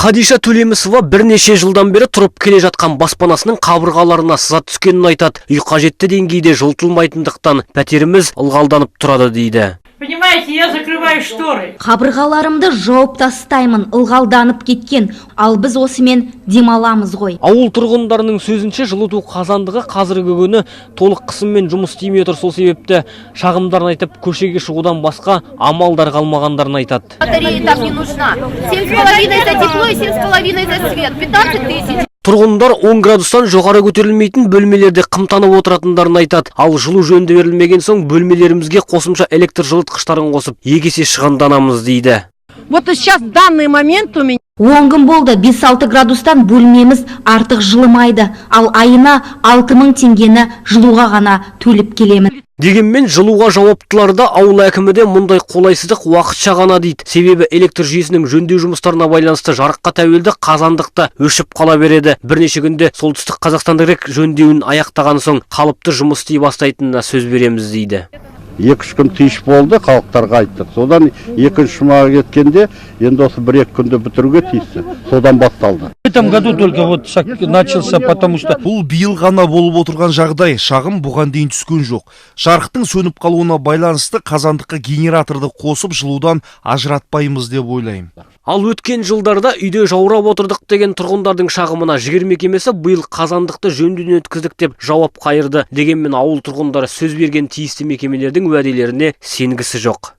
Қадиша Төлемісова бірнеше жылдан бері тұрып келе жатқан баспанасының қабырғаларына сызат түскенін айтады. Үй қажетті деңгейде жылытылмайтындықтан пәтеріміз ылғалданып тұрады дейді. Понимаете, я закрываю шторы. Қабырғаларымды жауып тастаймын, ылғалданып кеткен. Ал біз осымен демаламыз ғой. Ауыл тұрғындарының сөзінше, жылыту қазандығы қазіргі күні толық қысыммен жұмыс істемей отыр. Сол себепті шағымдарын айтып, көшеге шығудан басқа амалдар қалмағандарын айтады. Батарея там не нужна. 7,5 за тепло и 7,5 за свет. 15 тысяч. Тұрғындар 10 градустан жоғары көтерілмейтін бөлмелерде қымтанып отыратындарын айтады. Ал жылу жөнді берілмеген соң, бөлмелерімізге қосымша электр жылытқыштарын қосып, 2 есе шығынданамыз дейді. Вот сейчас, в данный момент, у меня 10 күн болды, 5-6 градустан бөлмеміз артық жылымайды. Ал айына 6 мың теңгені жылуға ғана төлеп келемін. Дегенмен жылуға жауаптылар да, ауыл әкімі де мұндай қолайсыздық уақытша ғана дейді. Себебі электр жүйесінің жөндеу жұмыстарына байланысты жарыққа тәуелді қазандық та өшіп қала береді. Бірнеше күнде Солтүстік Қазақстандық РЭК жөндеуін аяқтаған соң, қалыпты жұмыс істей бастайтынына сөз береміз дейді. 2-3 күн тыныш болды, халықтарға айттық. Содан екінші жұмаға кеткенде, енді осы 1-2 күнде бітіруге тиісті, содан басталды. В этом году только вот начался, потому что Бұл биыл ғана болып отырған жағдай, шағым бұған дейін түскен жоқ. Жарықтың сөніп қалуына байланысты қазандыққа генераторды қосып, жылудан ажыратпаймыз деп ойлаймын. Ал өткен жылдарда үйде жаурап отырдық деген тұрғындардың шағымына Жігер мекемесі биыл қазандықты жөндеуден өткіздік деп жауап қайырды. Дегенмен ауыл тұрғындары сөз берген тиісті мекемелердің уәделеріне сенгісі жоқ.